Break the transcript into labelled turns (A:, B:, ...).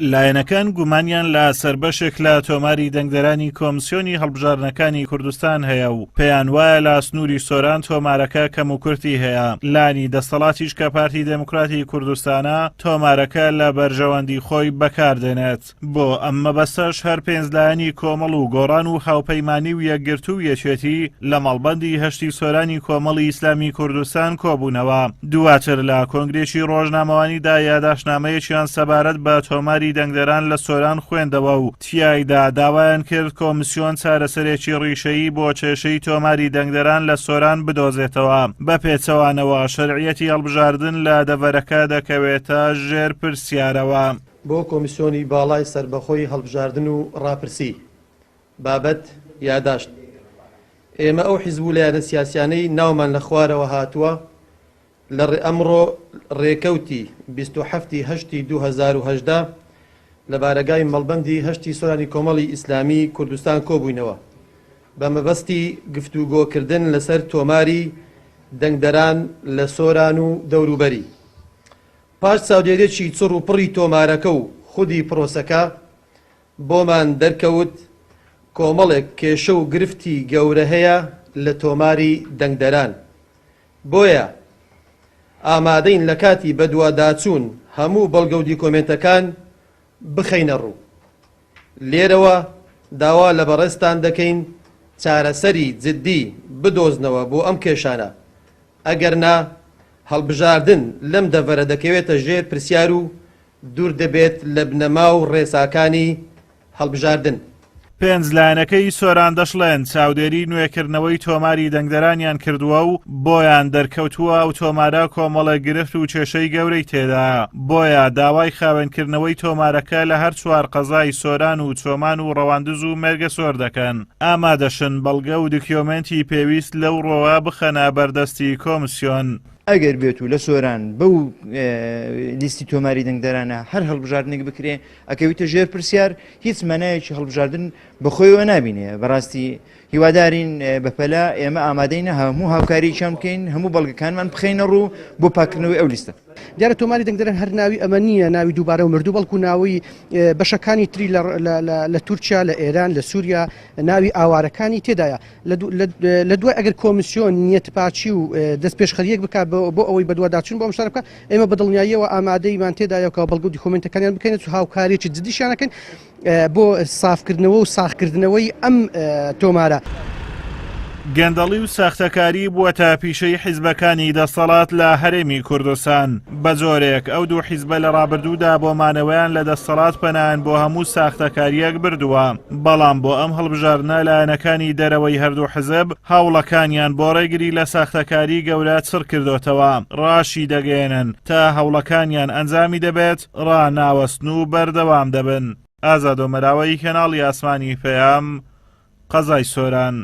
A: لایەنەکان گومانیان لە سەر بەشێک لە تۆماری دەنگدەرانی کۆمسیۆنی هەڵبژاردنەکانی کوردستان هەیە و پێیان وایە لە سنووری سۆران تۆمارەکە کەموکورتی هەیە. لانی دەستەڵاتیش کە پارتی دێموکراتی کوردستانە تۆمارەکە لە بەرژەوەندی خۆی بەکاردێنێت. بۆ ئەم مەبەستەش هەر پێنج لایەنی کۆمەڵ و گۆڕان و هاوپەیمانی و یەکگرتوو و یەکێتی لە مەڵبەندی هەشتی سۆرانی کۆمەڵی ئیسلامی کوردستان کۆبوونەوە. دواتر لە کۆنگرێکی ڕۆژنامەوانیدا یاداشتنامەیەکیان سەبارەت بە تۆماری دەنگدەران لە سۆران خوێندەوە و تیایدا داوایان کرد کۆمسیۆن چارەسەرێکی ڕیشەیی بۆ کێشەی تۆماری دەنگدەران لە سۆران بدۆزێتەوە، بە پێچەوانەوە شەرعیەتی هەڵبژاردن لە دەڤەرەکە دەکەوێتە ژێر پرسیارەوە.
B: بۆ کۆمیسیۆنی باڵای سەربەخۆی هەڵبژاردن و ڕاپرسی، بابەت، یاداشت ئێمە ئەو حیزب و لایەنە سیاسیانەی ناومان لە خوارەوە هاتووە لە ئەمڕۆ ڕێکەوتی 27 ی هەشتی 2018 لە بارەگای مەڵبەندی هەشتی سۆرانی کۆمەڵی ئیسلامی کوردستان کۆبووینەوە بە مەبەستی گفتوگۆکردن لەسەر تۆماری دەنگدەران لە سۆران و دەوروبەری. پاش چاودێریی چڕ و پڕی تۆمارەکە و خودی پرۆسەکە، بۆمان دەرکەوت کۆمەڵێک کێشە و گرفتی گەورە هەیە لە تۆماری دەنگدەران، بۆیە ئامادەین لە کاتی بەدواداچوون هەموو بەڵگە و دیکۆمێنتەکان بخەینە ڕوو. لێرەوە داوا لە بەڕێزتان دەکەین چارەسەری جددی بدۆزنەوە بۆ ئەم کێشانە، ئەگەرنا هەڵبژاردن لەم دەڤەرە دەکەوێتە ژێر پرسیار و دوور دەبێت لە بنەما و ڕێساکانی هەڵبژاردن.
A: پێنج لایەنەکەی سۆران دەشڵێن، چاودێری نوێکردنەوەی تۆماری دەنگدەرانیان کردووە و بۆیان دەرکەوتووە ئەو تۆمارە کۆمەڵێک گرفت و کێشەی گەورەی تێدایە، بۆیە داوای خاوێنکردنەوەی تۆمارەکە لە هەر چوار قەزای سۆران و چۆمان و ڕەواندز و مێرگەسۆر دەکەن. ئامادەشن بەڵگە و دکیۆمێنتی پێویست لەو ڕۆوە بخەنە بەردەستی کۆمسیۆن.
C: ئەگەر بێت و لە سۆران بەو لیستی تۆماری دەنگدەرانە هەر هەڵبژاردنێک بکرێ ئەکەویتە ژێر پرسیار هیچ مانایەکی هەڵبژاردن بەخۆیەوە نابینێ بەڕاستی هیوادارین بەپەلە ئێمە ئامادەینە هەموو هاوکارییان بکەین هەموو بەڵگەکانمان بخەینە ڕوو بۆ پاکردنەوەی ئەو لیستە.
D: دیارە تۆماری دەنگدەران هەر ناوی ئەمە نییە ناوی دووبارە و مردوو بەڵکو ناوی بەشەکانی تری لە تورکیا لە ئێران لە سووریا ناوی ئاوارەکانی تێدایە لە دوای ئەگەر کۆمیسیۆن نیەتپاکی و دەست پێشخەریەک بکات بۆ ئەوەی بەدواداچوون بۆ ئەم شتانە بکات ئێمە بە دڵنیاییەوە ئامادەیمان تێدایە کە بەڵگە و دیکۆمێنتەکانیان بکەین و هاوکاریی جدیشیان ئەکەین بۆ سافکردنەوە و ساغکردنەوەی ئەم تۆمارە.
A: گەندەڵی و ساختەکاری بووەتە پیشەی حیزبەکانی دەسەڵات لە هەرێمی کوردستان، بەجۆرێک ئەو دوو حیزبە لە ڕابردوودا بۆ مانەوەیان لە دەستەڵات پەنایان بۆ هەموو ساختەکارییەک بردووە، بەڵام بۆ ئەم هەڵبژاردنە لایەنەکانی دەرەوەی هەردوو حزب هەوڵەکانیان بۆ ڕێگری لە ساختەکاری گەورە چڕکردۆتەوە، ڕاشیدەگەیەنن تا هەوڵەکانیان ئەنجامی دەبێت ڕاناوەستن و بەردەوام دەبن. ئازاد ئۆمەراوەیی کەناڵی ئاسمانی پەیام، قەزای سۆران.